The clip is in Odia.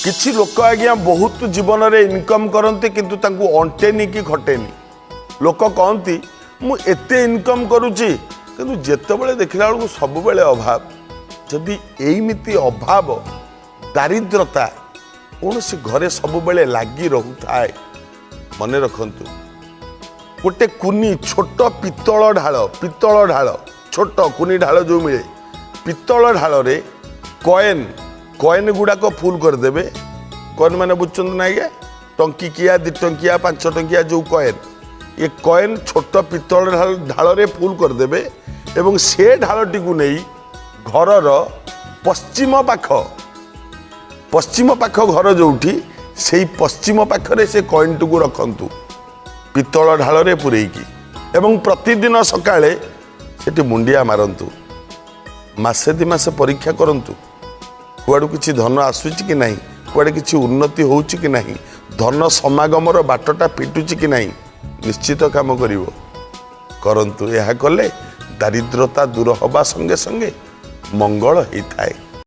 କିଛି ଲୋକ ଆଜ୍ଞା ବହୁତ ଜୀବନରେ ଇନକମ୍ କରନ୍ତି, କିନ୍ତୁ ତାଙ୍କୁ ଅଣ୍ଟେନି କି ଖଟେନି। ଲୋକ କହନ୍ତି ମୁଁ ଏତେ ଇନକମ୍ କରୁଛି, କିନ୍ତୁ ଯେତେବେଳେ ଦେଖିଲା ବେଳକୁ ସବୁବେଳେ ଅଭାବ। ଯଦି ଏଇମିତି ଅଭାବ, ଦାରିଦ୍ରତା କୌଣସି ଘରେ ସବୁବେଳେ ଲାଗି ରହୁଥାଏ, ମନେ ରଖନ୍ତୁ ଗୋଟେ କୁନି ଛୋଟ ପିତ୍ତଳ ଢାଳ, ପିତ୍ତଳ ଢାଳ, ଛୋଟ କୁନି ଢାଳ ଯେଉଁ ମିଳେ, ପିତ୍ତଳ ଢାଳରେ କଏନ୍ ଗୁଡ଼ାକ ଫୁଲ୍ କରିଦେବେ। କଏନ୍ ମାନେ ବୁଝୁଛନ୍ତି ନା ଆଜ୍ଞା? ଟଙ୍କିକିଆ, 2 ଟଙ୍କିଆ, 5 ଟଙ୍କିଆ ଯେଉଁ କଏନ୍, ଏ କଏନ୍ ଛୋଟ ପିତ୍ତଳ ଢାଳରେ ଫୁଲ୍ କରିଦେବେ ଏବଂ ସେ ଢାଳଟିକୁ ନେଇ ଘରର ପଶ୍ଚିମ ପାଖ, ପଶ୍ଚିମ ପାଖ ଘର ଯେଉଁଠି, ସେଇ ପଶ୍ଚିମ ପାଖରେ ସେ କଏନ୍ଟିକୁ ରଖନ୍ତୁ ପିତ୍ତଳ ଢାଳରେ ପୂରେଇକି, ଏବଂ ପ୍ରତିଦିନ ସକାଳେ ସେଠି ମୁଣ୍ଡିଆ ମାରନ୍ତୁ। ମାସେ 2 ମାସ ପରୀକ୍ଷା କରନ୍ତୁ, କୁଆଡ଼ୁ କିଛି ଧନ ଆସୁଛି କି ନାହିଁ, କୁଆଡ଼େ କିଛି ଉନ୍ନତି ହେଉଛି କି ନାହିଁ, ଧନ ସମାଗମର ବାଟଟା ଫିଟୁଛି କି ନାହିଁ। ନିଶ୍ଚିତ କାମ କରିବ, କରନ୍ତୁ। ଏହା କଲେ ଦାରିଦ୍ରତା ଦୂର ହେବା ସଙ୍ଗେ ସଙ୍ଗେ ମଙ୍ଗଳ ହେଇଥାଏ।